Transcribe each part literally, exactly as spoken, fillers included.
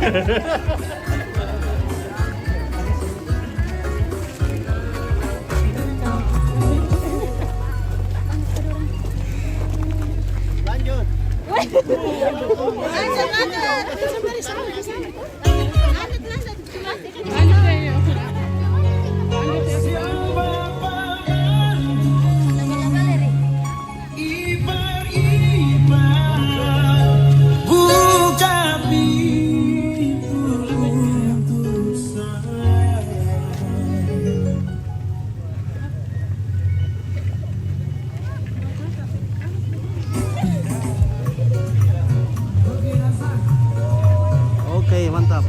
Lanjut. Lanjut, lanjut. Lanjut, lanjut. Oke, mantap.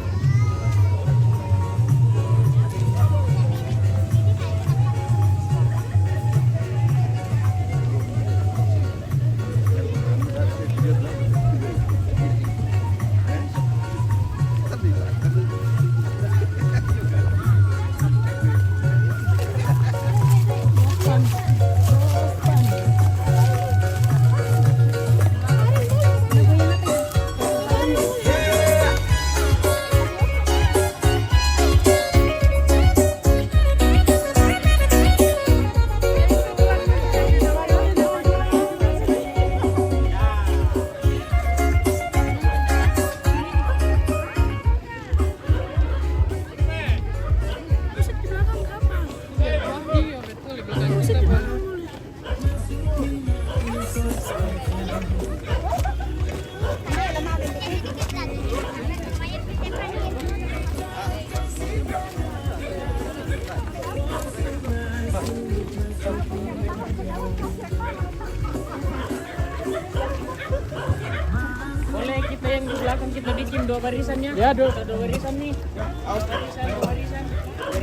Boleh kita yang di belakang kita bikin dua barisan ya? Ya, dua. Kita dua barisan nih. Dua barisan, dua barisan.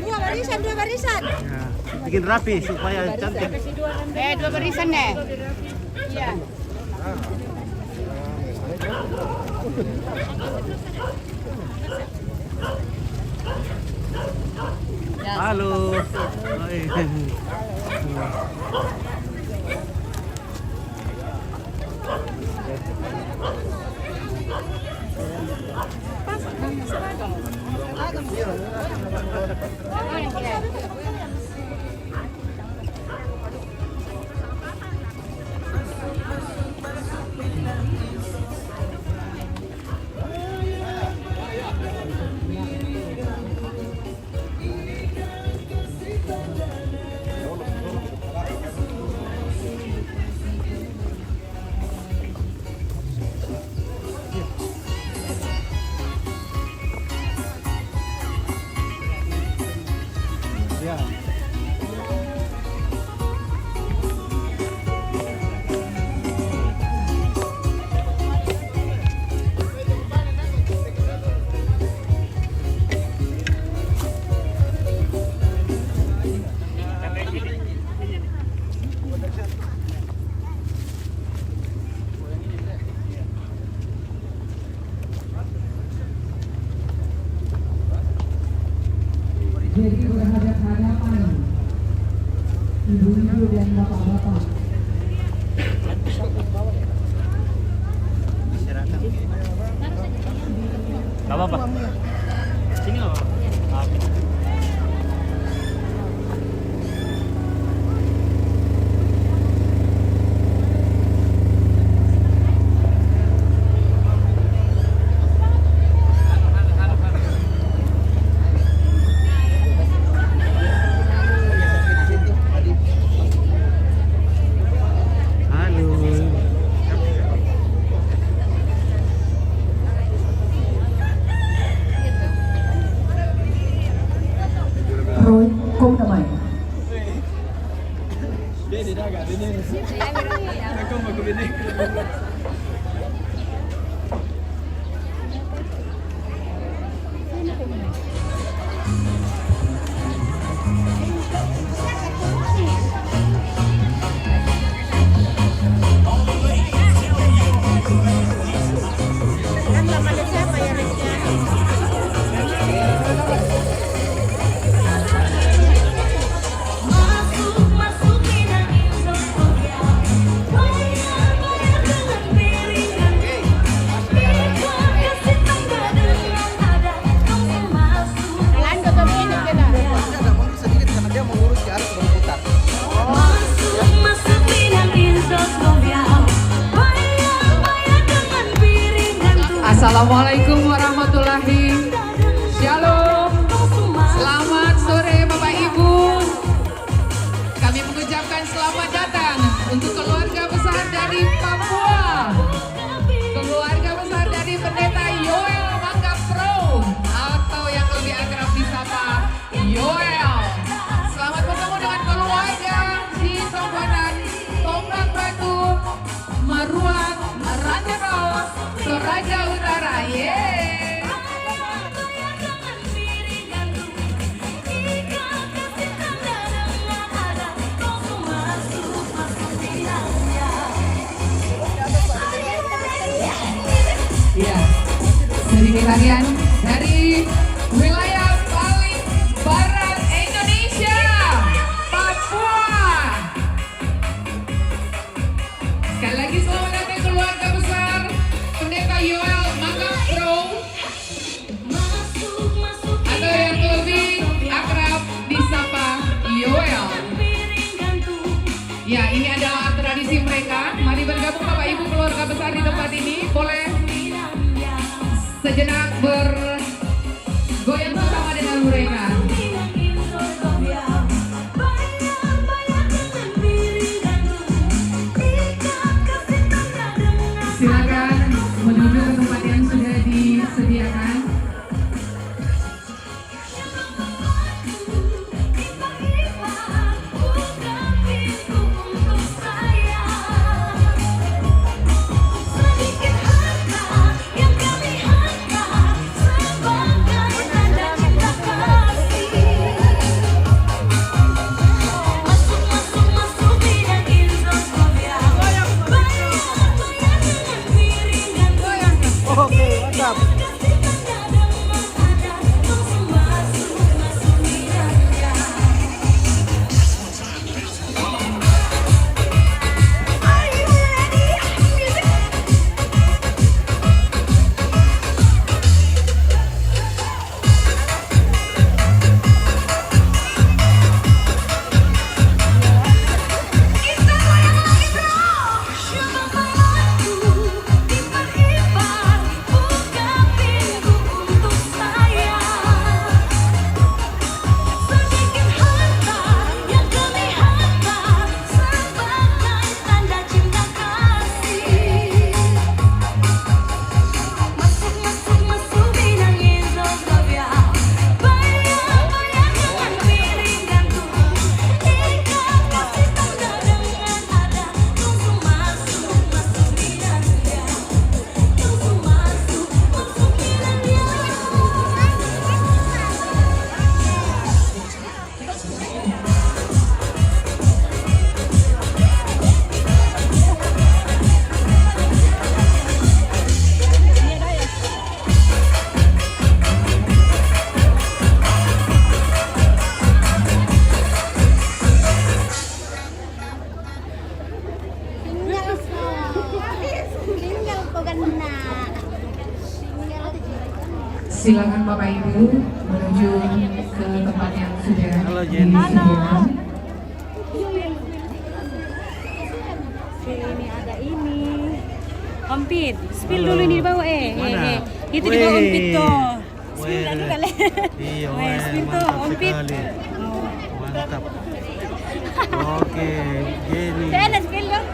Dua barisan, dua barisan. Ya, bikin rapi supaya cantik. Kasih dua nanti. Eh, dua barisan deh. Iya. Halo. Hai. Jadi berhadapan-hadapan ibu-ibu dan bapak-bapak. Gak apa-apa. Sini gak apa-apa. Oke. Halo. Roy, kau udah main? Assalamualaikum warahmatullahi. Shalom. Selamat sore Bapak Ibu. Kami mengucapkan selamat datang untuk keluarga besar dari Papua. Keluarga besar dari Pendeta Yoel Mangga Pro, atau yang lebih akrab disapa Yoel. Selamat bertemu dengan keluarga di Sombonan, Tonggak Batu, Maruang, Rantebao, Toraja Utara. Yeay. Iya, sedikit latihan dari wilayah paling barat Indonesia, Papua. Sekali lagi, selamat datang keluarga besar Pendeta Yoel Mangga Pro, atau yang lebih akrab disapa Yoel. Ya, ini adalah tradisi mereka. Mari bergabung Bapak Ibu keluarga besar di tempat ini. Boleh sejenak bergoyang bersama dengan mereka. Silakan menuju ke tempat yang sudah disediakan. Oke, mantap. Tinggal ko ganna. Silakan Bapak Ibu menuju ke tempat yang sudah disediakan. Ini ada ini. Ompit, spill dulu ini di bawah, eh. Eh, eh. Itu di bawah ompit tuh. Spill dulu kali. Iya, weh, spill tuh, mantap ompit sekali. Oh. Mantap. Oke, gini. Saya ada spill dong.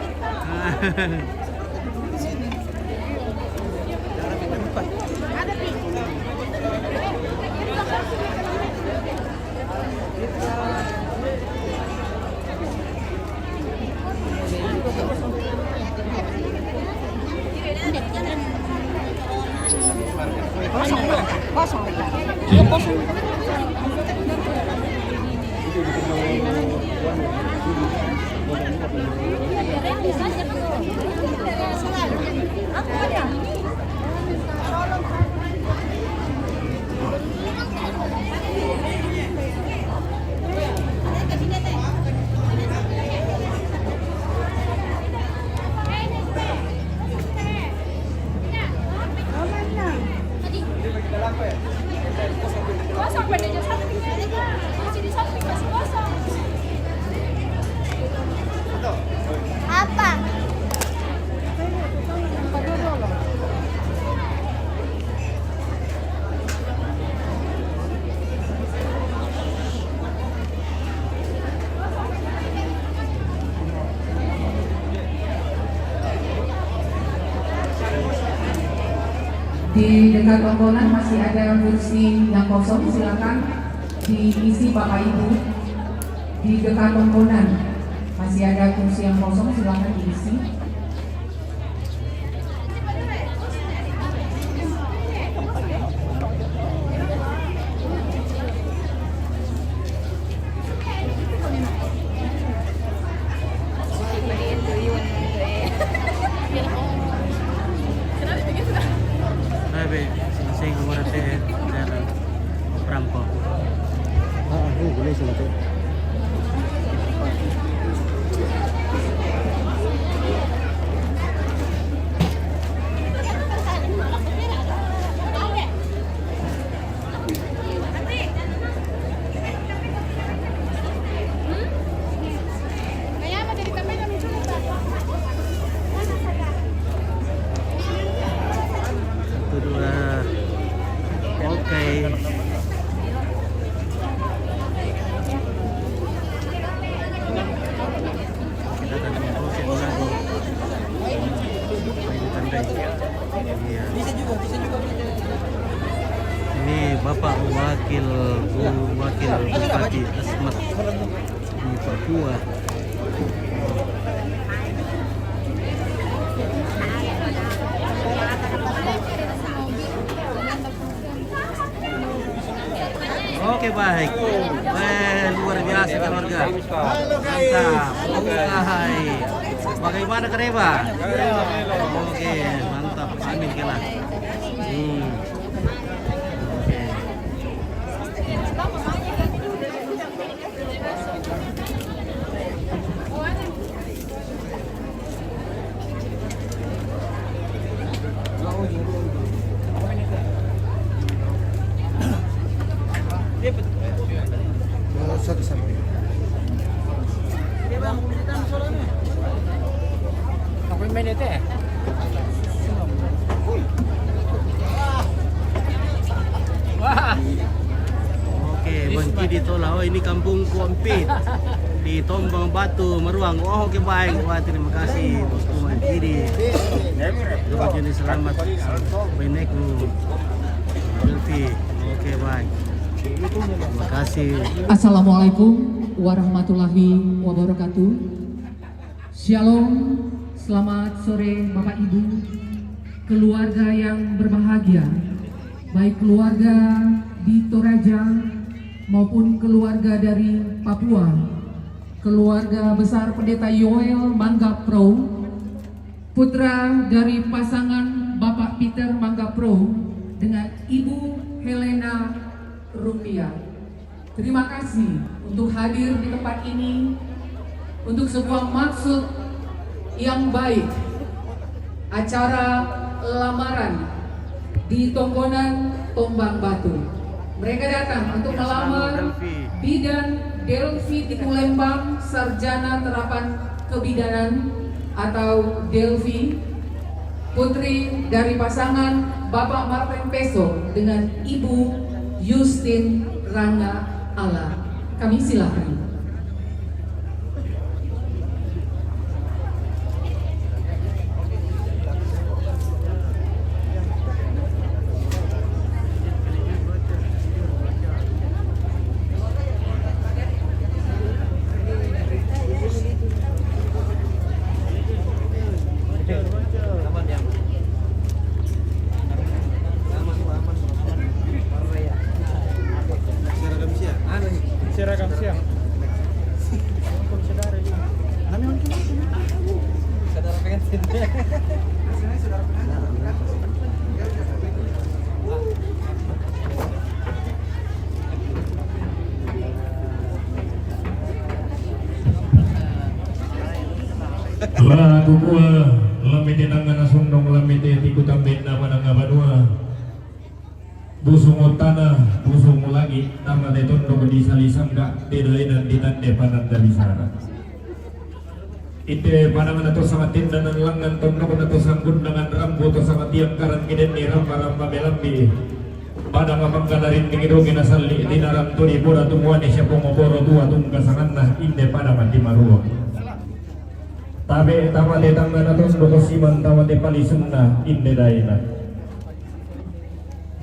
Di dekat tongkonan masih ada kursi yang kosong, silakan diisi Bapak Ibu. Di dekat tongkonan masih ada kursi yang kosong, silakan diisi. Sabi, sing-sing ang oras eh, sir. Prampo. Ah, ah, oh, boleh sa natin. Satu, dua. Oke. Kita akan memproses lagi. Ini tandai. Iya. Ini Bapak Wakil Bu-, Wakil Bupati Asmat di Papua. Oke, baik. Wah, luar biasa keluarga. Mantap. Oke, hai. Bagaimana, Kareba? Oke, mantap. Amin, kela. Hmm. Oke. Aku yang main itu ya? Wah. Oke, Bangkidi tola. Oh, ini kampung Kuampit di Tombang Batu, Maruang. Oh, oke, baik. Wah, terima kasih, Bosku Bangkidi. Doa juni selamat. Beneku. Selfie. Oke, baik. Terima kasih. Assalamualaikum warahmatullahi wabarakatuh. Shalom, selamat sore Bapak Ibu, keluarga yang berbahagia, baik keluarga di Toraja maupun keluarga dari Papua, keluarga besar Pendeta Yoel Mangga Pro, putra dari pasangan Bapak Peter Mangga Pro dengan Ibu Helena Rupiah. Terima kasih untuk hadir di tempat ini untuk sebuah maksud yang baik, acara lamaran di Tongkonan Tombang Batu. Mereka datang untuk melamar Bidan Delvi Tikulembang, Sarjana Terapan Kebidanan atau Delvi, putri dari pasangan Bapak Martin Peso dengan Ibu Yustin Ranga Ala. Kami silakan. Seragam siap. Seragam siap. Saudara pengantin. La kukua, lamete nangana sundong, lamete tiku tambenna padanga banua. Busung ottana, busung lagi, tamate tondok di salisangga, di daenan di tande pananda bisara. Inde padangna to sanga tindanan langngan, tondokna to sanggundangan rambu, to sanga tiang karan gidenni ramba-ramba melambi. Padang mangkana rinding doge nasalli, dinaram tu dipura tumuane sia pongo boro tua tungka sanganna, inde padang timaruang. Tabe tamate tangngana tondok siman tamate palisunna, inde daena.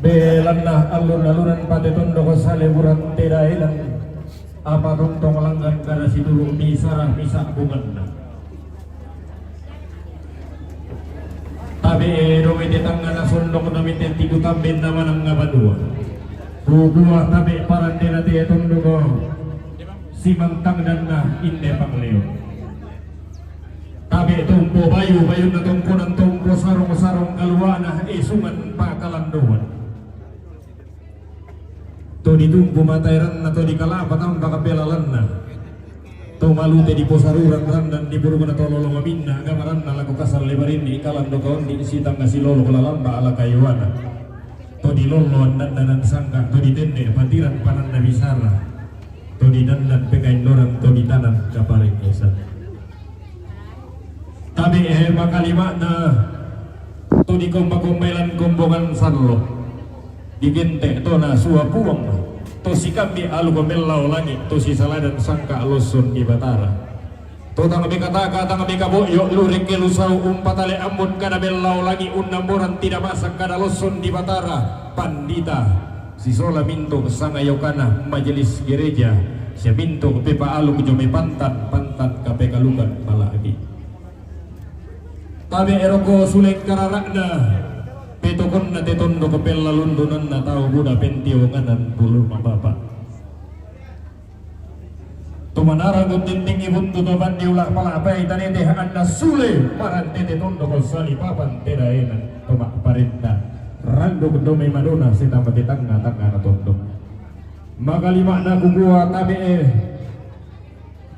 Belanna allun-allunan pate tondok saleburan te daenan, apa tontong langngan kada situru' misara misa'bunganna. Tabe' e, dome te tangngana sondok, dome te tiku tambenna manang banua. Kukua tabe' parandena te tondok simantang danna inde pangleo. Tabe' tompo bayu, bayunna tongkonan tompo sarong, sarong kaluana esungan pakalandoan. To ditumpu mataeranna, to dikalapa tamba kapelalanna. To malute diposarurang randan dipurukna to lolo maminna, gamaranna lako kasalle barinni, kalando kaondi sitanga silolo lalamba ala kayuana. To dilolloan dandanan sangka, to ditende patiran pananna bisara. To didandan pekaindoran, to ditanan kaparengngesan. Tabe' e, makalima'na to dikomba-kombailan kombongan sallo. Digente' tona sua Puang, to sikambi aluk mellao langi', to sisaladan sangka losson di Batara. To tang mekataka, tang mekabo'yo, lurek kelusau umpatale ambon kada mellao langi', unnamboran tidak masak kada losson di Batara, pandita, sisola mintu' sangayokana majelis gereja, sia mintu' pepaaluk jome pantan, pantan kapekalukan mala'bi. Tabe' eroko suleng karara'na, petokonna te tondok pellalundunanna tau buda pentionganan pulung bapa. To manarang guntintingi buntu to pandi ula' pala'pai tanete anna sule marante te tondok salipapan te daenan to ma'parenta. Randuk dome madona setama te tangnga-tangngana tondok. Makalima'na kukua tabe' e,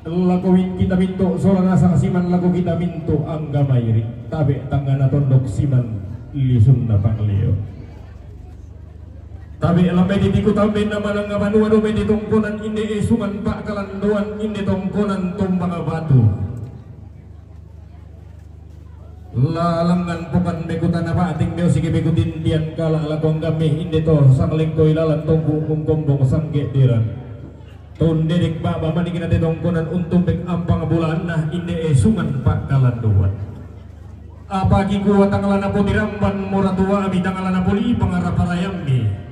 lako kita mintu' sola nasang siman lako kita mintu' angga mairi', tabe' tangngana tondok siman lisunna pangleo. Tabe' lambai titiku tambenna manang banua, dome te tongkonan inde esungan pakalandoan, inde tongkonan tombang batu. La langngan pokan beku tana ba'teng, beosiki beku tintian kala' lako anggammi, inde to sanglengkoi lalan tongku mungkombong sangge'deran. To undedek ba'ba manikna te tongkonan untumbek ampang bulaanna, inde esungan pakalandoan. Apa kikua tang la napotiramban muratua'mi, tang la napolipang raparayammi.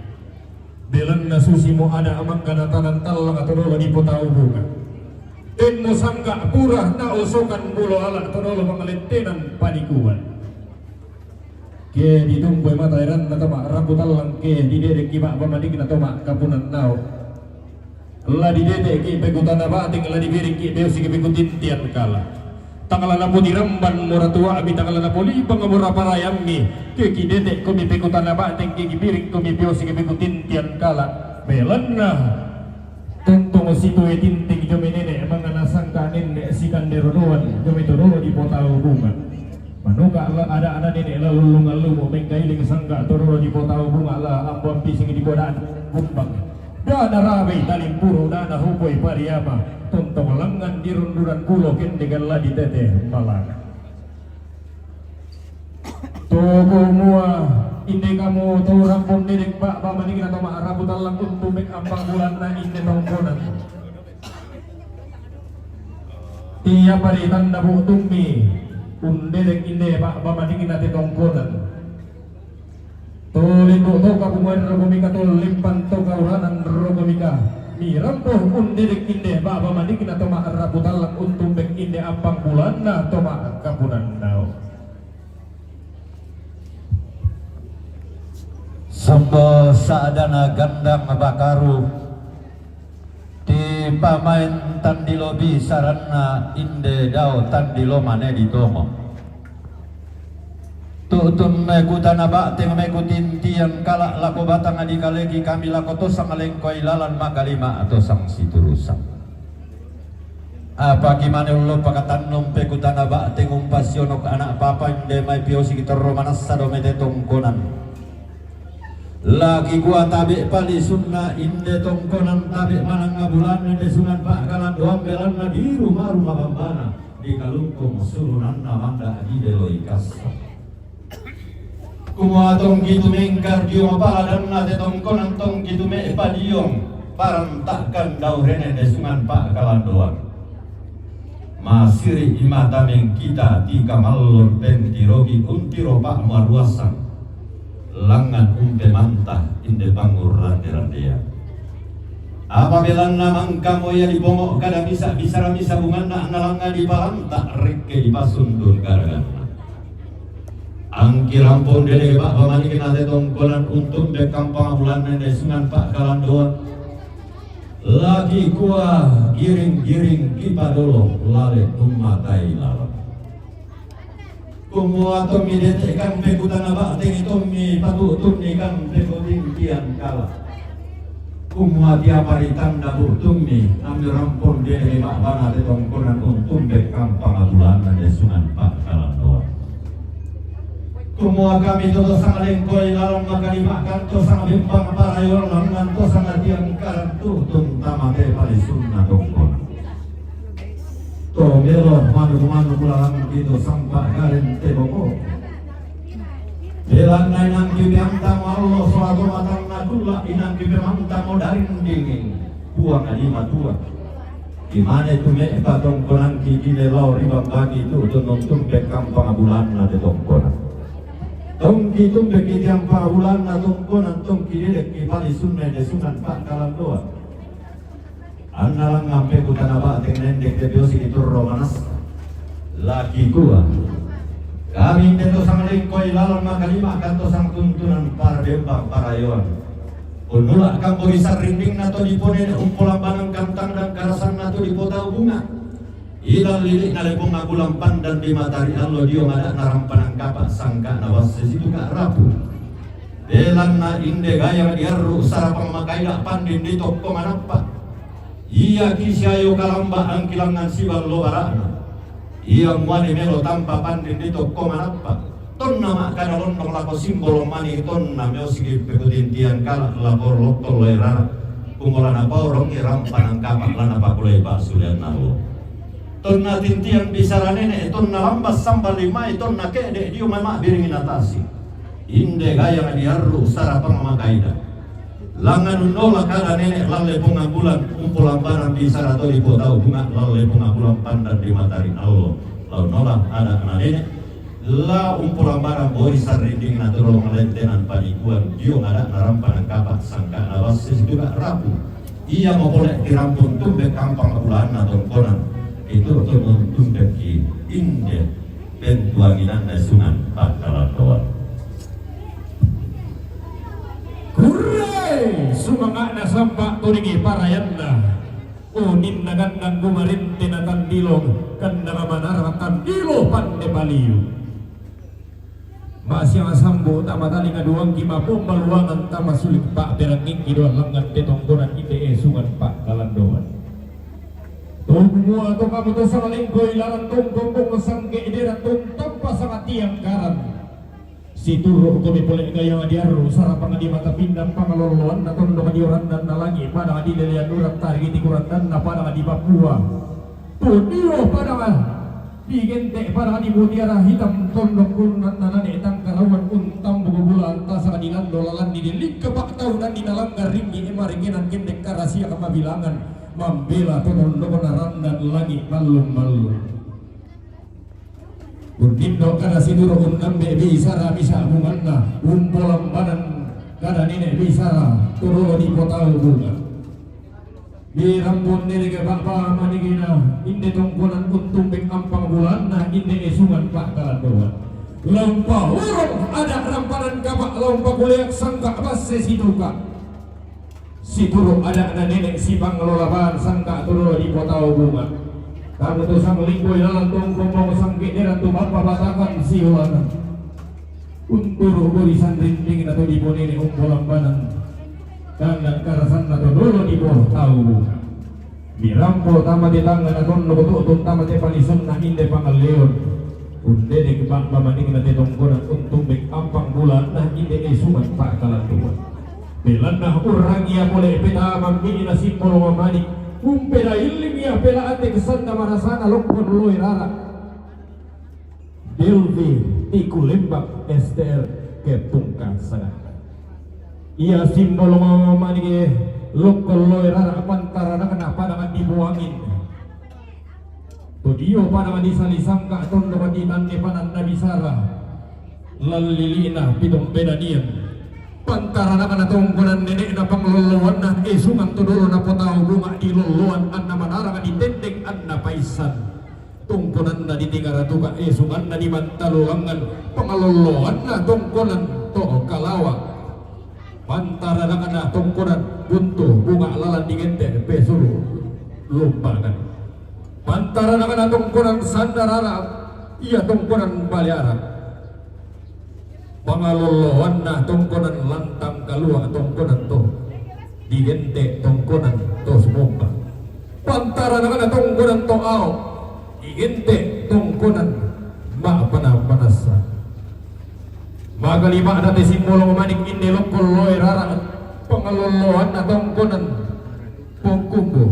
Belanna susimo ada' mangkana tanan tallang to dolo dipotau bunga'. Tenmo sangka' pura naosokan bulo ala' to dolo manglettenan panikuan. Ke ditumpui mataeranna to ma'rapu tallang, ke didedekki ba'ba manikna to ma'kapunan nao'. La didete'ki peku tana ba'teng, la dibiringki beosiki peku tintian kala'. Tang la napotiramban muratua'mi, tang la napolipang muraparayammi, ke kidete'komi peku tana ba'teng, ke kibiringkomi beosiki peku tintian kala'. Belanna tontong sitoe tinting jome nene' mangana sangka' nenne' sikande rodoan jome to dolo dipotau bunga'. Manoka' la ada' ana nene' la lullung allumu mengkailing sangka' to dolo dipotau bunga', la ambo ampising dikodaan kumbang. Da' narabai talimpuru, da' nahupoi pariama, tontong langngan dirunduran kulo kende galla ditete malanga. To kumua inde kamu to rampung dedek ba'ba manikna to ma'rapu tallang untumbek ampang bulanna inde tongkonan. Tiap hari tanda buktummi undedek inde ba'ba manikna te tongkonan. Tolin do toka bungoen rokomika, tolin pantoka uranan rokomika. Mirampo undedek inde ba'ba manikna to ma'rapu tallang untumbek inde ampang bulanna to ma'kapunan nao'. Sombo sa'dana gandang bakaru. Ti pamaen tandilo bisaranna inde dao tandilo mane ditongo. Tu'tun meku tana ba'teng meku tintian kala' lako batang dikaleki kami lako tosang lengkoi lalan makalima tosang siturusang. Apaki mane ullo pakatannung peku tana ba'teng umpasionok ana' papa inde mai piosiki torro manassa do mete tongkonan. Laki kua tabe' palisunna inde tongkonan tabe' manangnga bulanna inde sungan pa'kalandoan belanna di ruma-ruma bambana di kalungkung sulunanna manda' di deloi kassa. Kumua tongki tumengkar diong paladanna te tongkonan tongki tume'pa diong paranta'kan daurene inde sungan pa'kalandoan. Masiri' mata mengkita tika mallon pentirogi untiro pa'muaruasan. Langngan umpemanta inde pangurrande-randean. Apa belanna mangkamo ia dipongo kada misa, bisara misa bunganna anna langngan dipalanta rekke dipasundun garaganna. Angki rampo undedeke ba'ba maniki nate tongkonan untumbe kampang bulanna inde sungan pa'kalandoan. Laki kua giring-giring kipadolo lale tummatai laleng. Kumua tommi dete'kan pekutana ba'teng tommi patu'tunnikan pekudintian kala. Kumua tiapa ritanda bu'tummi ammi rampon dede ba'bana te tongkonan untumbe kampang bulanna nesungan pa'kalandoan. Kumua kami toto sangalengkoi laleng makalima kanto sangabembang parayolan nganto sangatiang karantu tun tamate palisunna tongkonan. To melo manu-manu kulalang dito sampa gareng teboko. Belanna inangki peantamo allo soato matanna kulla inangki pemantamo daring dinging. Puang adi matua. Imane tume patongkonangki dile lao ribambaki tu tununtung pekampang bulanna de tongkonan. Tongki tumbeki tiampang bulanna tongkonan tongki dedekki palisunna de sunan pakalandoan. Anna langngan pekutana ba'teng nendek te piosi diturro manassa. Laki kua. Kami inde to sanglingkoi laleng makalima kanto sangtuntunan parbembang parayoan. Unnula kampo ri sarrindingna to diponene umpolambanang kantang dan karasanna to dipotau bunga. Ila lili'na lepong agulang pandan di matari allo dio mada'na rampanan kapa sangka'na wasse situka rapu. Belanna inde gayang diarru sarapang makaida pandin di tokko manappa. Iaki siayo kalamba angkilangan siballo bara'na. Ia muane melo tampa pandin di tokko manappa. Tonna makkada lonnong lako simbolo mani tonna meosiki pekutintian kala lako lokkon loe rara. Kumola napaorongi rampanan kapa lana pakulai pasulian nallo. Tonna tintian bisara nene tonna lamba sambali mai tonna ke'de dio mai ma'biringi natasi. Inde gayang diarru sarapang makaida. Langngan unnola kada nene lalle pongabulan umpolambanang bisara to dipotau bunga lalle pongabulan pandan di matari allo. Launnola ada na nene la umpolambanang bori sarrinding na turo malentenan panikuan dio ada na rampanan kapa sangka na wasse situka rapu. Ia mapole tirampun tumbe kampang bulanna tongkonan itu tunun tumbeki inde pentuanginanna sungan pakalandoan. Kurre! Sumanga'na sampa turingi parayanna. Uninna gannang gumarente na tandilo, gannang manara tandilo pande paliu. Masiang sambu tama talinga duangki mapombaluangan tama sulik pa'perangingki doang langngan te tongkonan ite esungan pa'kalandoan. Tunggu mua to kamu to salingkoi lalang tongkong sangke dera tong tappa sangatiang karang. Situru' komi pole gayang diarru sarapang di mata pindang pangaloloanna tondok dioranna nalangi pada di lelean urat tarigi tikurandanna pada di Papua. Tudio pada di gente pada di mutiara hitam tondok kunnan nane tangkarawan untambu bulan tasa di lando lalan di delik kepak taunan di nalanggar ringgi emaringenan kendek karasia kamabilangan mambela to tondok narandan langi mallum-mallum. Untindo kada situru' unnambe bisara misa bunganna, umpolambanan kada nene bisara turolo dipotau bunga. Dirambun nene ke bapa manigina, inde tongkonan untumbek ampang bulanna, inde esungan pakalandoan. Laumpa urung ada rampanan kapa, laumpa kuleak sangka basse situka. Situru' ada'na nene' sipanglola bang sangka' tudu dipotau bunga'. Kamu tu sanglingkoi lalang tongkong mau sangke' dera tu bapa batakan siulana. Unturu' borisan rintingna tu diponene' umpolambanan. Kanna' karasanna tu dolo dipotau bunga'. Dirampo tama te tangnga na tonno boto'tong tama te palisunna inde pangalleon. Undedek ba'ba maningna te tongkonan untumbek ampang bulanna inde esungan pa'kalanduan. Belanna urrang ia pole peta mammini na simbolo mamani, umpeda illing ia pela ate kesanna marasana lokkon loi rara. Delvi Tiku Lembak S T R Kepungka Sagata. Ia simbolo mamani ke lokkon loi rara pantaranakna pada mandi buangin. Tudio pada mandi sali sangka tondo mandi tanne panan nabi sara. Lallilina pitung penanian. Pantaranakna tongkonan nene'na panglolloanna, esungan to dolo napotau bunga di lolloan anna manarang di tendeng anna paissan. Tongkonanna di Tingaratuka, esunganna di Mantalulangan, panglolloanna tongkonan to Kalawa. Pantaranakna tongkonan buntu bunga lalan di Gente pesulu lumbangan. Pantaranakna tongkonan Sandarara, ia tongkonan Baleara. Pangalolloanna tongkonan Lantang Kalua, tongkonan to di Gente, tongkonan to Sumomba. Pantaranakna tongkonan to Ao, di Gente, tongkonan ma'pana-panassa. Makalima'na te Simbolong Manik inde lokkon loe rara, pangalolloanna tongkonan Pongkumbu,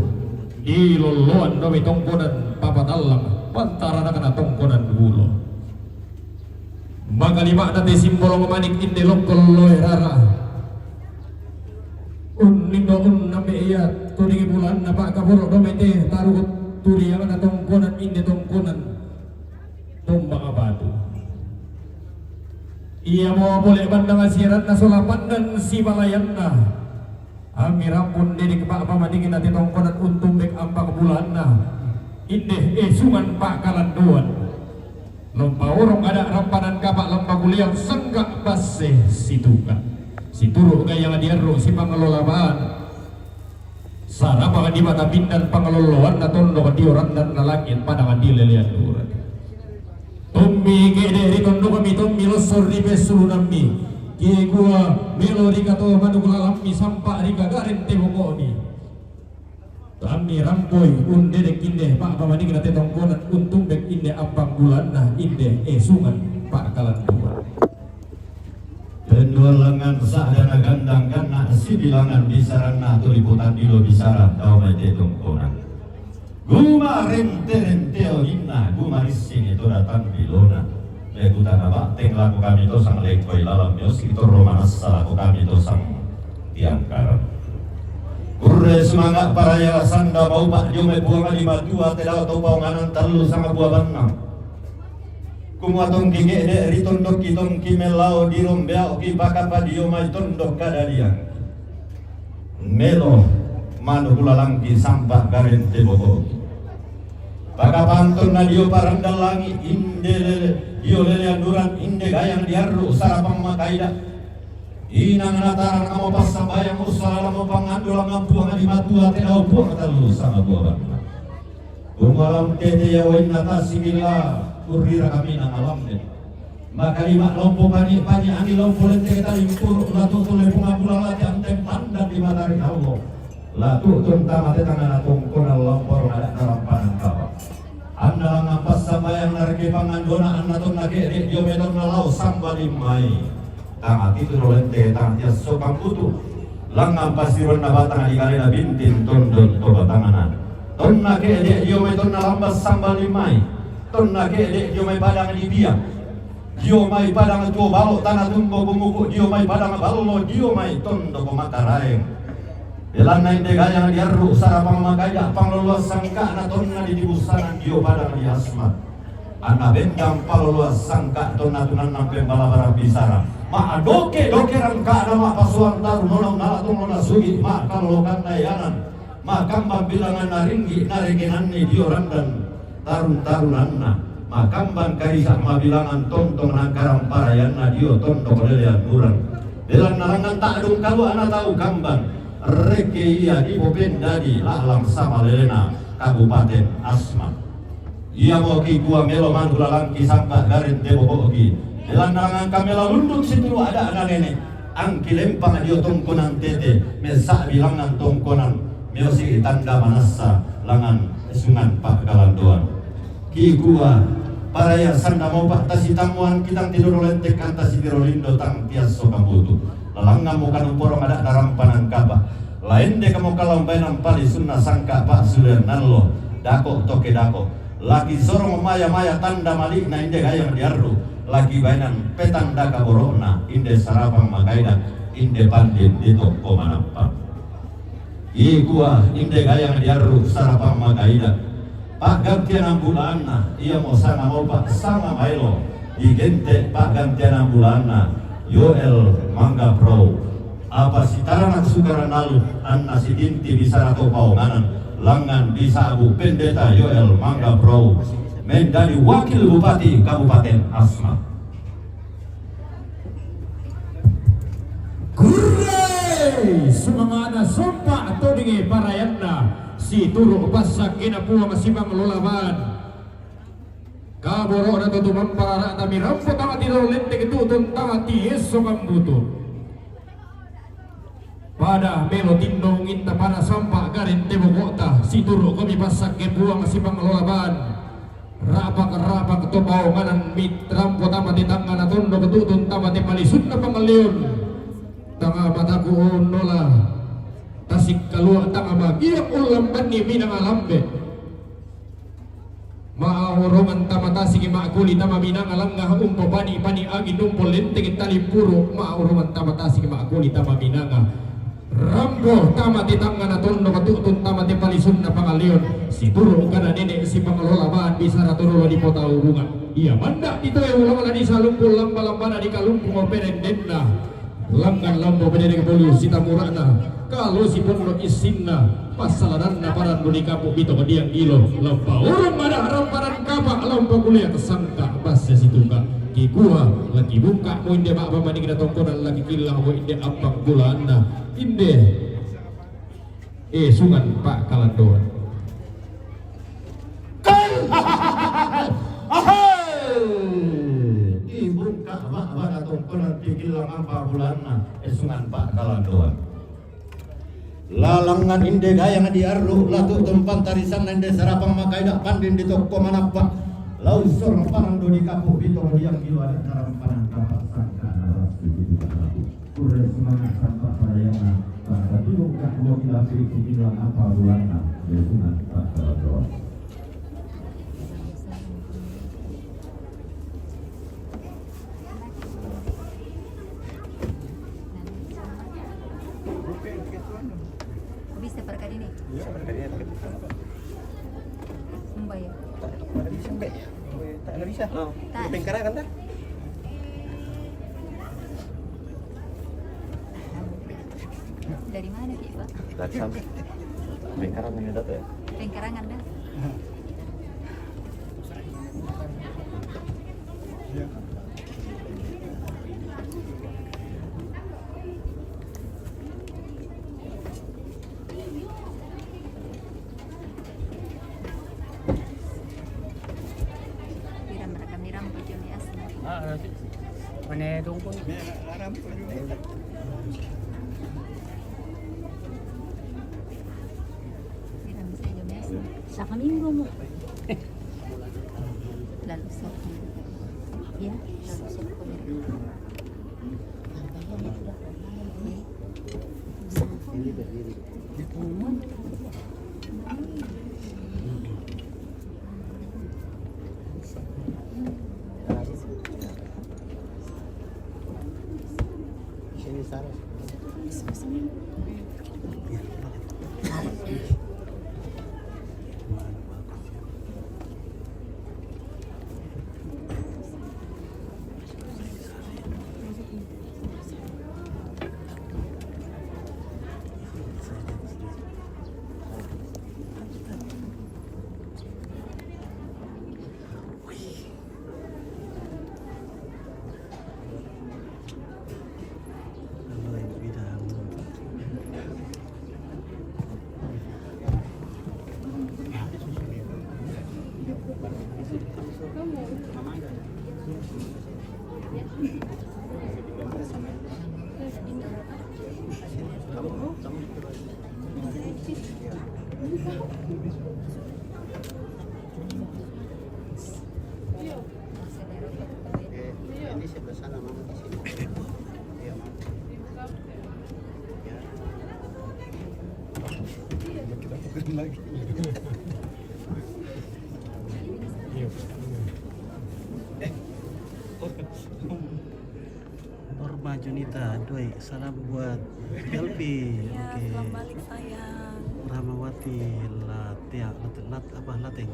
di lolloan domi tongkonan Papatallang, pantaranakna tongkonan Bulo. Makalima'na te Simbolong Manik inde lokkon loe rara. Unninno unnambe ia tudingi bulanna pa'kaboro domi te taruku turiangna tongkonan inde tongkonan Tombang Batu. Iamo pole bannang siaranna sola pandan sibalayanna. Ammi rampun dedek pa'pamaningina te tongkonan untumbek ampang bulanna. Inde esungan pa'kalandoan. Lompaurung ada' rampanan kapa' lompakuliang sangka' basse situka'. Situru' gayang diarru' sipangalola bana. Sarapang di mata pindan pangalolloanna tondok dio randanna langit padang di lelean duran. Tommi ke'de' ri tondokmi, tommi losso ri pessulunammi. Kikua melo ri kato manu lalammi, sampa ri kagaren te boko'mi. Tammi rampoi undedek inde pa'pamaningna te tongkonan untumbek inde ampang bulanna inde esungan pa'kalanduan. Tenduan langngan sa'dana gandang ganna' sibilangan bisaranna tu liputan dilo bisara tau mai te tongkonan. Gumarente-renteo ninna gumarissini to datang bilona. Lekutana ba'teng lako kami to sang lekkoi lalang miosi torro manassa lako kami to sang tiangkaran. Kurre sumanga' paraya sanda maupa' dio mai Puang di Matua te dao to paonganan tallu sanga bua bannang. Kumua tongki ke'de' ri tondokki tongki mellao dirombeaoki pakapa dio mai tondok kadadiangki. Melo manu kulalangki sampa garente boko'ki. Pakapantonna dio parandan langi' inde lele, dio lelean duran inde gayang diarru' sarapang makaida'. Inang natarang amo passambayang ussalala mo pangando langngan Puang di Matua te dao Puang tallu sanga bua bannang. Kumua la untete ia wainna tasibila urrira kaminang alamne. Makalima lompo pani'-pani' angin lompo lente talimpuru' la tu'tun lepung ambula lati anten pandan di matari allo. La tu'tun tama te tangana tongkonan lompo rong ada' narampanan kapa'. Anna langngan passambayang narekki pangandona anna tonna ke'de' dio mai tonna lao sambali mai. Tanga pitu ro lente tanga tiasso kambutu. Langngan pasironna batang di kalena bintin tondon to batangana. Tonna ke'de' dio mai tonna lamba sambali mai. Tonna ke'de' dio mai padang di bia. Dio mai padang tuo balo tana tumbo kumuku dio mai padang ballo dio mai tondoko makaraeng. Belanna inde gayang diarru' sarapang makaida' panglolloan sangka'na tonna di tibusanan dio padang di Asmat. Anna bendang paloloan sangka' tonna tunannang pembalabaran bisara. Ma'doke-doke rangka'na ma'pasuang taru nonong nala tonglo nasugi' ma'kalolokanna yanan. Makambang bilanganna ringgi' narekenanni dio randan tarun-tarunanna. Makambang karisa' mabilangan tontong nangkarang parayanna dio tondok lelean urang. Belanna langngan ta'dung kalua'na tau kambang. Rekke ia dipopendadi la'lang samalelena Kabupaten Asmat. Iamo kikua melo manu lalangki sampa garente bobo'ki. Belanna langngan kamela lunduk situru' ada'na nene'. Angki lempang dio tongkonan tete, messa'bi langngan tongkonan, miosi tanda manassa langngan sungan pa'kalandoan. Kikua, paraya sanda maupa' tasitammuan kitang tidoro lentekkanta sitiro lindo tang tiasso kambutu. Lalangngammo kanumporong ada'na rampanan kapa'. Laendekamo kalaumbaenang palisunna sangka' pa'sulean allo, dako' toke dako'. Laki sorong maya-maya tanda mali'na inde gayang diarru', laki baenan petanda kaboro'na inde sarapang makaida', inde pandin ditokko manappa. Ikua inde gayang diarru' sarapang makaida'. Pa'gantianang bulaanna, iamo sanga maupa' sanga maelo, digente' pa'gantianang bulaanna, Yoel Mangga Prau. Apa sitaranak sukara nalu anna sitinti bisara to paonganan langngan bisa'bu Pendeta Yoel Mangga Prau menjadi Wakil Bupati Kabupaten Asmat. Kurre! Sumanga'na sompa todingi parayanna situru' passakkena Puang Sipanglolaban. Kaboro'na to tumampa rara'ta mirampo tama ti lolo lenteng tu'tun tama ti esso kambutu. Pada melo tinnongitta pada sampa gareng te boko'ta situru' komi passakke Puang Sipanglolaban. Ra'pak-ra'pak to paonganan mitrampo tama ti tangngana tondok tu'tun tama ti palisunna pangallion. Tanga mataku onnola tasikkalua tanga magia ullambanni minanga lambe. Ma'aurongan tama tasiki ma'kuli tama minanga langnga umpapani-pani angin umpo lenteki talippuru ma'aurongan tama tasiki ma'kuli tama minanga rampo tama ti tangngana tondok tu'tun tama ti palisunna pangallion situru' kana nene' Sipanglolaban bisara torolo dipotaurungan. Ia manda' ti toe ulangna disalumpu lamba-lambana dikalumpungo perendenna. Langngan lambo bededeng poli sitamura'na, kalosi ponno issinna, passalananna parannu ri kapu' bitong diang ilo, lampaurung mada' rampanan kapa' lampa kuliah sangka basse situka, kikua, laki bungka mo inde ma'pa manikna tongkonan laki killang mo inde appang bulaanna, inde esungan pa'kalandoan. Ahai! Dibungka ma'bana tongkonan pikillang ampa bulanna esungan pa'kalandoan. Lalangngan inde gayang diarru latu tumpantarisanna inde sarapang makaida pandin di tokko manappa lau sorong parang dodi kapu bitong diang gilu ada karampanang kapak sangka narasi di kapu. Kurre sumanga' sampa' parayana, pada tibuka' mo kilapi' kibilang apa bulanna, ya sunat tak terdoa. Bisa perkara ini? Iya, perkara ini. Sumba ya? Tak, tak bisa, Mbak. Tak ada bisa. Oh. Tak. Pengkarangan dah. Dari mana, Ki, Pak? Dari sana. Pengkarangan ini dapat ya? Pengkarangan dah. Iya. Miram, rekam miram, video ni asli. Ah, ada sih. Mana dongkong? Miram saja, Mas. Saka minggu mo. Lalu soko. Ya, lalu soko. Sini, Sarah. Ini sebelah sana, Mama, di sini. Iya, Mama. Kita bukan lagi. Iya. Norma Junita, doi, salam buat Elvi. Iya, oke. Salam balik, sayang. Rahmawati Latea, Lat-, Lat-, apa, Lateng.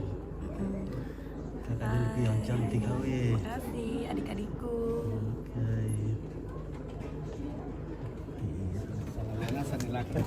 Mm-mm. Kakak Elvi yang cantik, awe. Makasih, adik-adikku. Oke. Iya,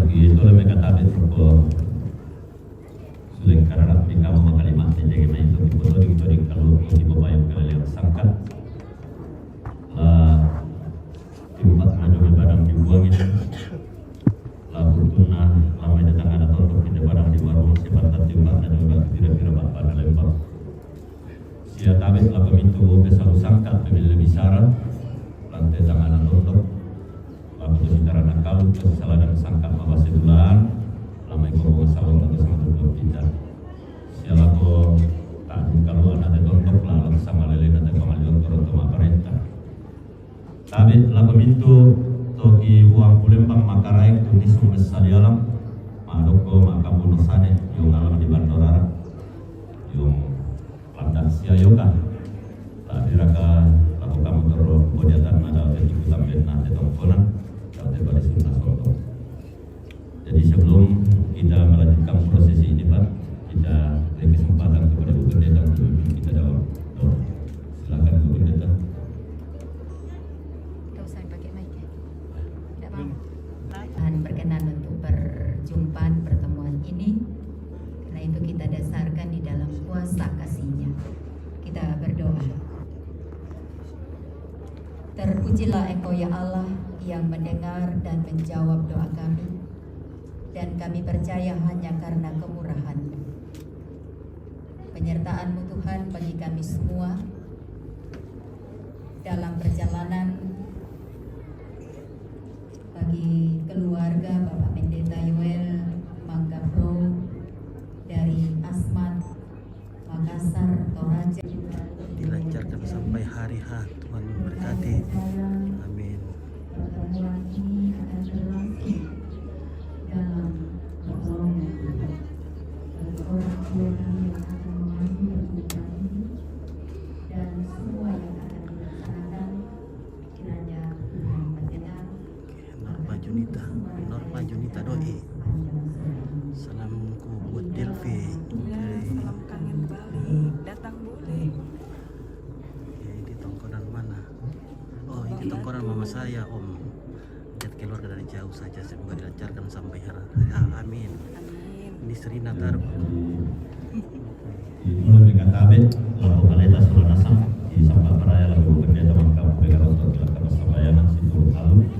begitu lah mereka tabit rokok. Suleng kararap di kama makalima, tentege mai toki potoding-toding kalu, toki papayung kalelew sangkat. La tiumpat na dobe badang di buang ini. La burtuna, la mai datang ada tondok di badang di warung, sebentar tiumpat na dobe batu pira-pira bapa na lembang. Sia tabit la pamintu bobe salu sangkat pemilih bicara, lante tangan tondok, la putus bicara nakalu, terus saladang sangkat mabase bulan, la mai kombong salu, terus matu dua kita. Sia lako tak kalu anak te tondok, la alam sama lele, nate pangalion, turun toma parenta. Tabit la pamintu toki buang pulembang makaraeng tu nisung mesa di alam, madoko makabuno sane, yung alam di bandorara, yung landak sia yoka. Tapi raka laku kamu toro bodiatan ada te tiku tamben na te tongkonan, ada te barisun na sontong. Jadi sebelum kita melanjutkan prosesi ini, Pak, kita beri kesempatan kepada Bu Pendeta untuk memimpin kita dalam doa. Silakan, Bu Pendeta. Nggak usah pakai mic ya? Nggak apa-apa. Tuhan berkenan untuk perjumpaan pertemuan ini. Karena itu kita dasarkan di dalam kuasa kasih-Nya. Kita berdoa. Terpujilah Engkau ya Allah yang mendengar dan menjawab doa kami. Dan kami percaya hanya karena kemurahan-Mu. Penyertaan-Mu Tuhan bagi kami semua dalam perjalanan, bagi keluarga Bapak Pendeta Yoel Mangga Pro dari Asmat, Makassar, Toraja. Dilancarkan sampai hari H. Tuhan memberkati. Amin. Pertemuan ini akan berlangsung dalam pertolongan Tuhan. Bagi orang tua kami yang akan mengasuh perguruan ini dan semua yang akan dilaksanakan, kiranya Tuhan berkenan. Norma Junita, Norma Junita Doi. Salamku buat Delvi. Ya, salam kangen balik. Datang boleh. Ya, ini tongkonan mana? Oh, ini tongkonan mama saya, Om. Lihat keluarga dari jauh saja, semoga dilancarkan sampai hari. Ya, amin. Amin. Ini Serina Taruk. Itu lebih kata ben, kalau kaleta sola nasang, di Samba Paraya lagu pendeta mangkamu pegaroto, kelak kata sambayangan, situ lalu,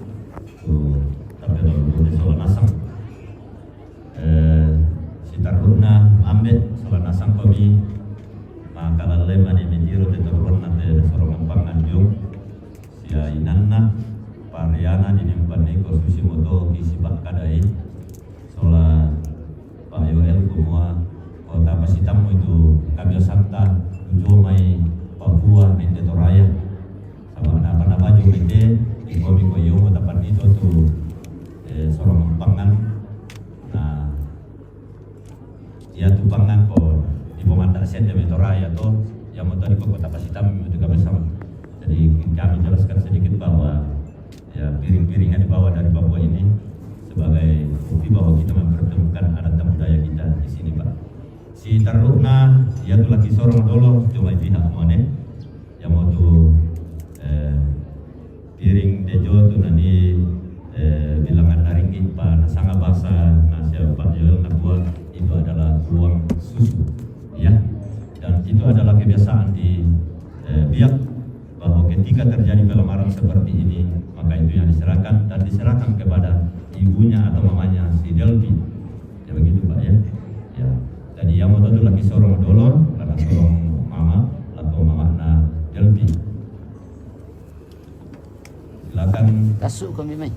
tu, tapi lalu bunyi sola nasang. Eh, sitaruna, ambe, sola nasang komi, maka lalle mani mitiro te turun nate sorong pangan jung, sia inanna, pariana di nimpan niko susi moto kisi pakkadai, sola Pak Yoel, kumua, kota pasitammu itu kami santa, ujo mai Papua, nende Toraya. Sama napa-napa juga nende, iko miko yomo tapan itu tu, eh, sorong pangan. Nah, ya tu pangan ko, di pemanda sende mai Toraya to, ya mau tadi ko kota pasitammu itu kami sama. Jadi kami jelaskan sedikit bahwa ya, piring-piring yang dibawa dari Papua ini sebagai bukti bahwa kita mempertemukan adat dan budaya kita di sini, Pak. Si taruna, ya tu laki sorong dolo, coba pihak mone, ya mau tu, eh, piring dejo tu nani, eh, bilangan naringgi, Pak, nasanga bahasa, nasi Pak Joel, nabuat itu adalah uang susu, ya. Dan itu adalah kebiasaan di, eh, Biak, bahwa ketika terjadi pelemaran seperti ini, maka itu yang diserahkan dan diserahkan kepada ibunya atau mamanya si Delvi. Ya begitu, Pak, ya. Ya. Jadi yang mau tu laki sorong dolo, karena sorong mama, atau mama na Delvi. Silakan. Tasuk kami mai.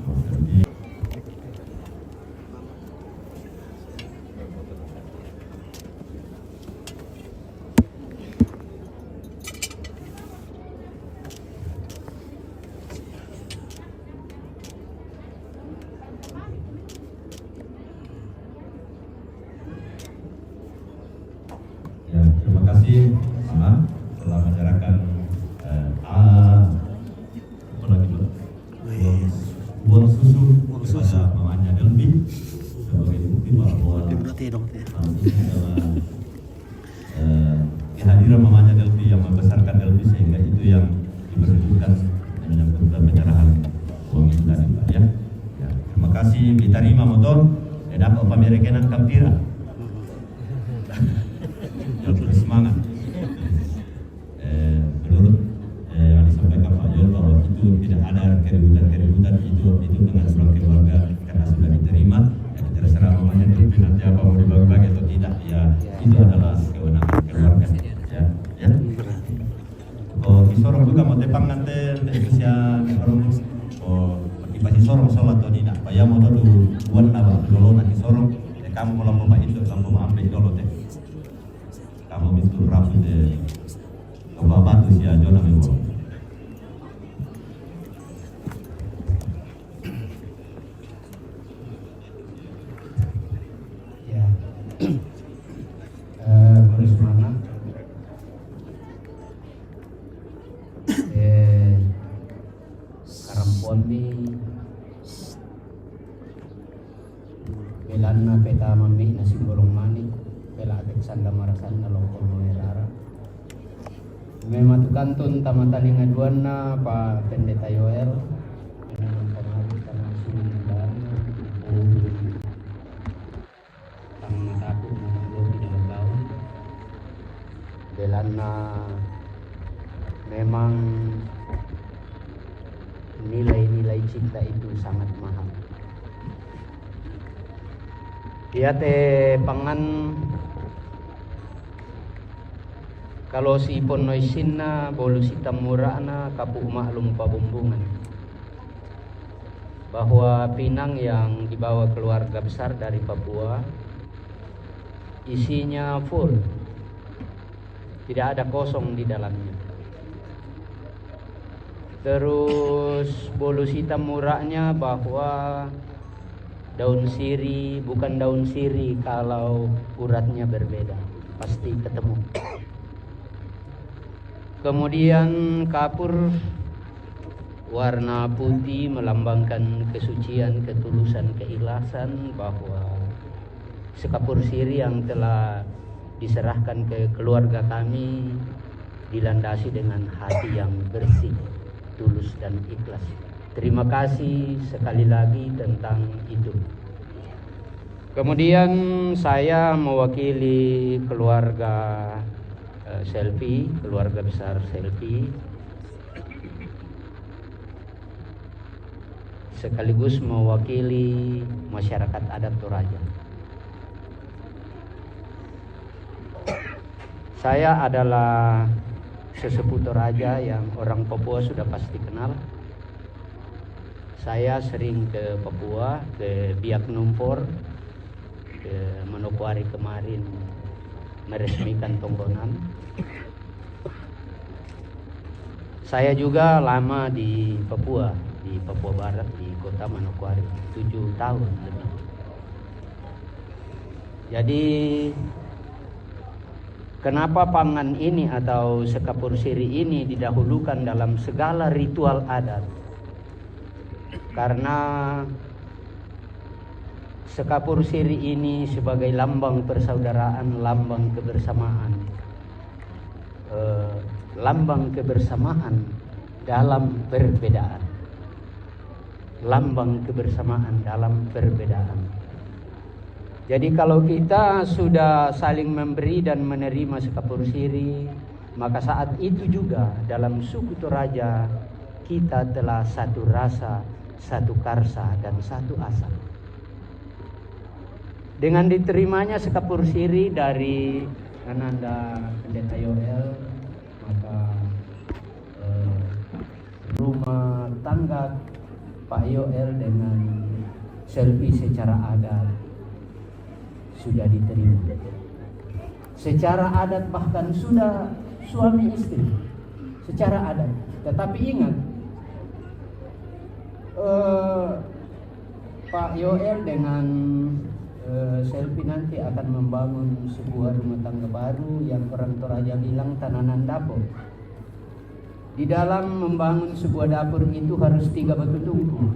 Ya, terima kasih, Mama, telah menyerahkan Tidak, tidak. Maksudnya bahwa eh, kehadiran mamanya Delvi yang membesarkan Delvi, sehingga itu yang diperhitungkan menyangkut penyerahan uang itu tadi, Pak, ya. Ya, terima kasih, diterima motor, ya, dapat pamer kenan kampira. Ya, terus semangat. Eh, menurut eh, yang disampaikan Pak Yul, bahwa itu tidak ada keributan-keributan, itu itu dengan seorang keluarga karena sudah diterima. Ya, terserah mamanya Delvi nanti apa mau dibagi-bagi atau tidak, ya, itu adalah kewenangan keluarga, ya. Ya. Oh, ki sorong juga mau tepang nanti, itu sia orang, oh, ki pasti sorong sholat atau tidak. Pak, ya, mau tuh buat apa? Kalau nanti sorong, eh, kamu mau lampu Pak itu, lampu mau ambil dulu teh. Kamu itu rapi deh. Coba bantu si Ajo namanya. Ya. Eh, boleh semangat. Eh, karampuanmi, belanna peta mammi na simbolong manik, pela atek sanda marasanda lokol moerara. Memang tukantun tama talinga duanna pa Pendeta Yoel, dengan pengaruh tanah sini dan tang mataku memang lo di dalam gaun. Belanna memang nilai-nilai cinta itu sangat mahal. Iate pangan, kalau si ponno isinna, bolu sitamura'na, kapu maklum pabumbungan, bahwa pinang yang dibawa keluarga besar dari Papua isinya full, tidak ada kosong di dalamnya. Terus bolu sitamura'nya bahwa daun siri bukan daun siri kalau uratnya berbeda, pasti ketemu. Kemudian kapur warna putih melambangkan kesucian, ketulusan, keikhlasan, bahwa sekapur siri yang telah diserahkan ke keluarga kami dilandasi dengan hati yang bersih, tulus, dan ikhlas. Terima kasih sekali lagi tentang itu. Kemudian saya mewakili keluarga eh, Selvi, keluarga besar Selvi, sekaligus mewakili masyarakat adat Toraja. Saya adalah sesepuh Toraja yang orang Papua sudah pasti kenal. Saya sering ke Papua, ke Biak Numfor, ke Manokwari kemarin meresmikan Tongkonan. Saya juga lama di Papua, di Papua Barat, di kota Manokwari, tujuh tahun lebih. Jadi, kenapa pangan ini atau sekapur siri ini didahulukan dalam segala ritual adat? Karena sekapur siri ini sebagai lambang persaudaraan, lambang kebersamaan. Eh, lambang kebersamaan dalam perbedaan. Lambang kebersamaan dalam perbedaan. Jadi, kalau kita sudah saling memberi dan menerima sekapur siri, maka saat itu juga dalam suku Toraja kita telah satu rasa, satu karsa, dan satu asa. Dengan diterimanya sekapur siri dari Ananda Pendeta Yoel, maka eh, rumah tangga Pak Yoel dengan Selvi secara adat sudah diterima. Secara adat bahkan sudah suami istri. Secara adat. Tetapi ingat, eh, Pak Yoel dengan eh, Selvi nanti akan membangun sebuah rumah tangga baru yang orang Toraja bilang tananan dapur. Di dalam membangun sebuah dapur itu harus tiga batu tungku,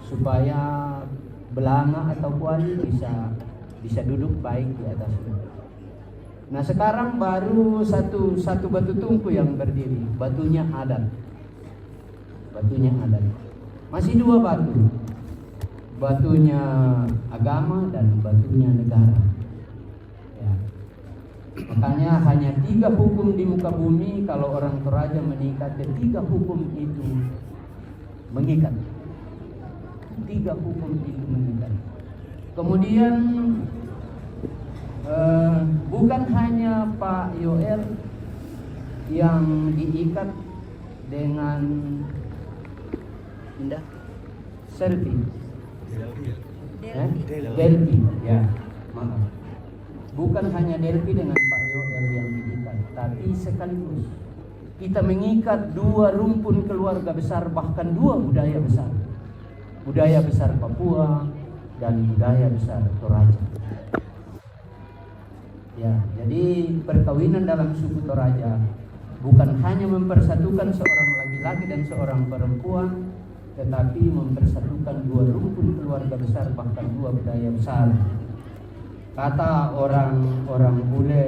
supaya belanga atau kuali bisa Bisa duduk baik di atasnya. Nah, sekarang baru satu, satu batu tungku yang berdiri, batunya adat. Batunya adat. Masih dua batu. Batunya agama dan batunya negara. Ya. Makanya hanya tiga hukum di muka bumi, kalau orang Toraja mengikat ketiga hukum itu mengikat. Tiga hukum itu mengikat. Kemudian, eh, bukan hanya Pak Yoel yang diikat dengan indah selfie. Eh? Delvi, ya, maaf. Bukan hanya Delvi dengan Pak Yoel yang diikat, tapi sekaligus kita mengikat dua rumpun keluarga besar, bahkan dua budaya besar. Budaya besar Papua dan budaya besar Toraja. Ya, jadi perkawinan dalam suku Toraja bukan hanya mempersatukan seorang laki-laki dan seorang perempuan, tetapi mempersatukan dua rumpun keluarga besar, bahkan dua budaya besar. Kata orang-orang bule,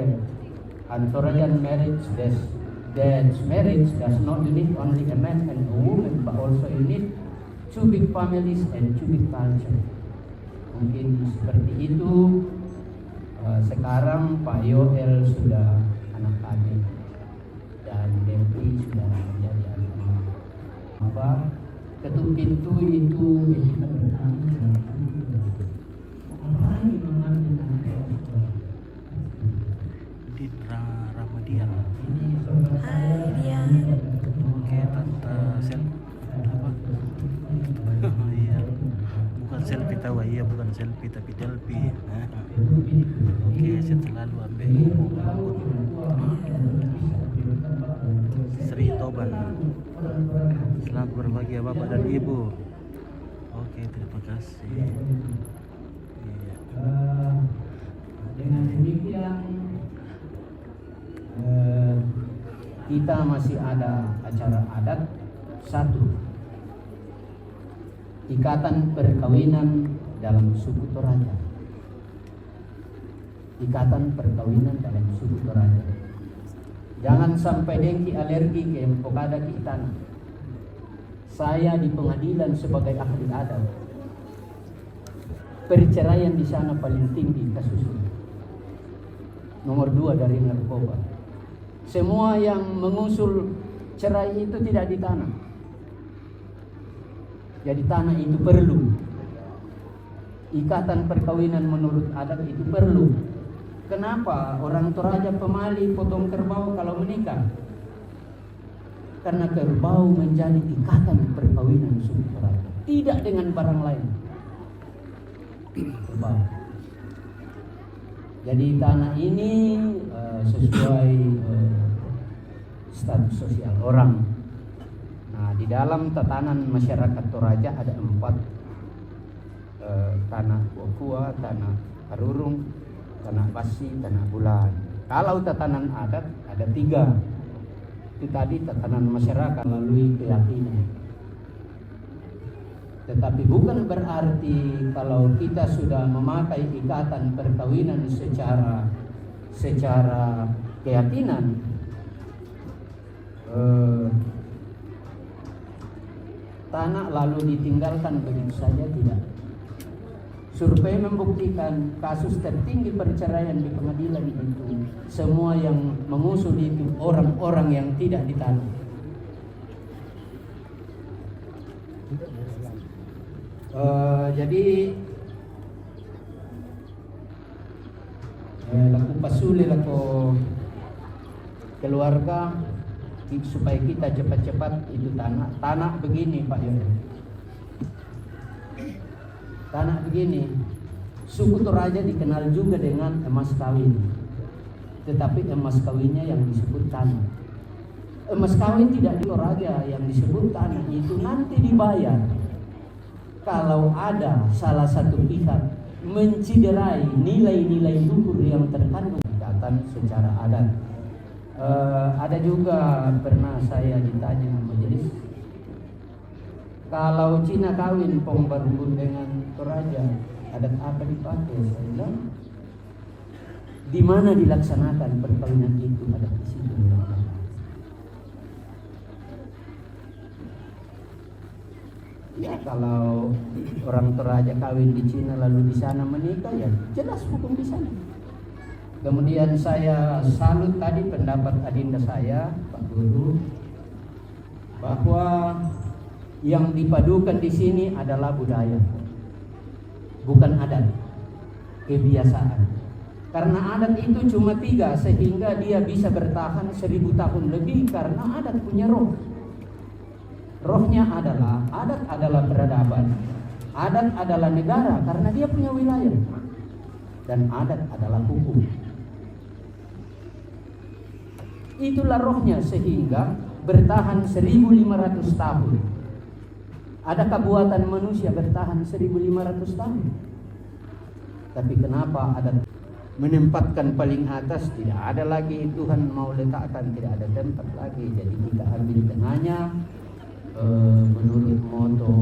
an Torajan marriage does, that marriage does not unite only a man and a woman, but also unite two big families and two big culture. Mungkin seperti itu. Eh, sekarang Pak Yoel sudah anak kami dan Delvi sudah menjadi anak mama. Apa? Ketuk pintu itu, ya, kita bertamu dengan pintu. Apa lagi mengambil anak? Din Ra-, Ramadian. Hai, Dian. Oke, Tante Sel-, apa? Iya. Bukan selfie tahu, iya, bukan selfie, tapi Delvi. Nah. Oke, sehat selalu, ambil Sri Toban. Selamat berbahagia, Bapak dan Ibu. Oke, terima kasih. Iya. Eh, dengan demikian, eh, kita masih ada acara adat satu, ikatan perkawinan dalam suku Toraja. Ikatan perkawinan dalam suku Toraja. Jangan sampai dengki alergi ke pokada ki tanah. Saya di pengadilan sebagai ahli adat. Perceraian di sana paling tinggi kasusnya. Nomor dua dari narkoba. Semua yang mengusul cerai itu tidak di tanah. Jadi tanah itu perlu. Ikatan perkawinan menurut adat itu perlu. Kenapa orang Toraja pemali potong kerbau kalau menikah? Karena kerbau menjadi ikatan perkawinan suku Toraja. Tidak dengan barang lain. Kerbau. Jadi tanah ini, eh, sesuai, eh, status sosial orang. Nah, di dalam tatanan masyarakat Toraja ada empat, eh, tanah kua-kua, tanah karurung, tanah basi, tanah bulan. Kalau tatanan adat ada tiga. Itu tadi tatanan masyarakat melalui keyakinan. Tetapi bukan berarti kalau kita sudah memakai ikatan perkawinan secara, secara keyakinan, eh, tanah lalu ditinggalkan begitu saja, tidak. Survei membuktikan kasus tertinggi perceraian di pengadilan itu, semua yang mengusul itu orang-orang yang tidak di tanah. Eh, jadi, eh, laku pasule lako keluarga, ki-, supaya kita cepat-cepat itu tanah. Tanah begini, Pak Yoyo. Tanah begini, suku Toraja dikenal juga dengan emas kawin. Tetapi emas kawinnya yang disebut tanah. Emas kawin tidak di Toraja, yang disebut tanah itu nanti dibayar. Kalau ada salah satu pihak menciderai nilai-nilai luhur yang terkandung ikatan secara adat. Eh, ada juga pernah saya ditanya majelis, kalau Cina kawin pong barumbun dengan Toraja, Adat apa dipakai? Saya bilang, di mana dilaksanakan perkawinan itu, adat di situ. Ya, kalau orang Toraja kawin di Cina lalu di sana menikah, ya jelas hukum di sana. Kemudian saya salut tadi pendapat adinda saya, Pak Guru, bahwa yang dipadukan di sini adalah budaya, bukan adat, kebiasaan. Karena adat itu cuma tiga, sehingga dia bisa bertahan seribu tahun lebih, karena adat punya roh. Rohnya adalah, adat adalah peradaban, adat adalah negara karena dia punya wilayah, dan adat adalah hukum. Itulah rohnya sehingga bertahan seribu lima ratus tahun. Adakah buatan manusia bertahan seribu lima ratus tahun? Tapi kenapa adat menempatkan paling atas? Tidak ada lagi Tuhan mau letakkan, tidak ada tempat lagi. Jadi kita ambil tengahnya, eh, menurut moto,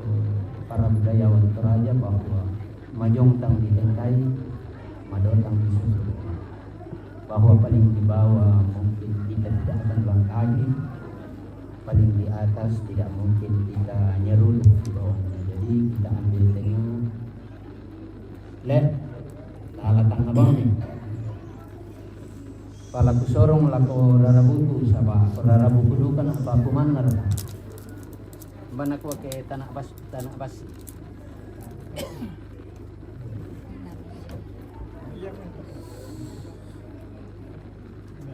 eh, para budayawan Toraja, bahwa majongtang di tengkai, madotang di susu. Bahwa paling di bawah mungkin kita tidak akan langkahi, paling di atas tidak mungkin kita nyeruduk di bawahnya. Jadi kita ambil tengah. Le, tala tangah bang ni. Pala kusorong lako rarabuku, saba ko rarabuku duka na apa kumannar. Bana ko ke tanah bas, tanah bas.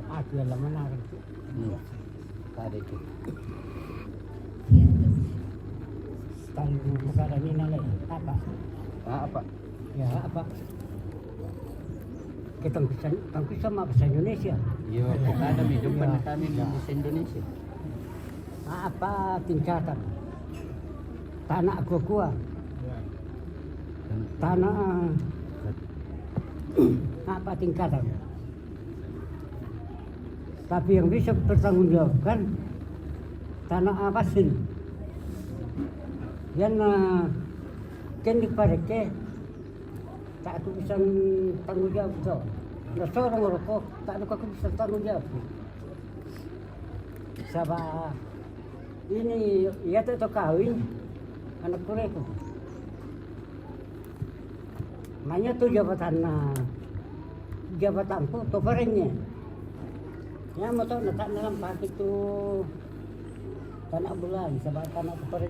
Aku yang lama nak. Hmm. Tadi tu. Tadi buka dah ni nak lagi. Apa? Ah, apa? Ya, apa? Kita bisa, kita bisa mak bahasa Indonesia. Yo, kita ada hidup. Ya. Pernah kami bahasa Indonesia. Apa tingkatan? Tanah gua-gua. Tanah apa tingkatan? Tapi yang bisa bertanggung jawabkan tanah abasin. Yan na kendi pareke, tak aku bisa tanggung jawab to. Na sorong roko, tak aku bisa tanggung jawab. Saba ini ya to kawin anak kureku. Manya tu jabatan na, jabatanku to parenge. Ya, mau to na tak dalam pakai tu tanah bulan, saba tanah to parenge.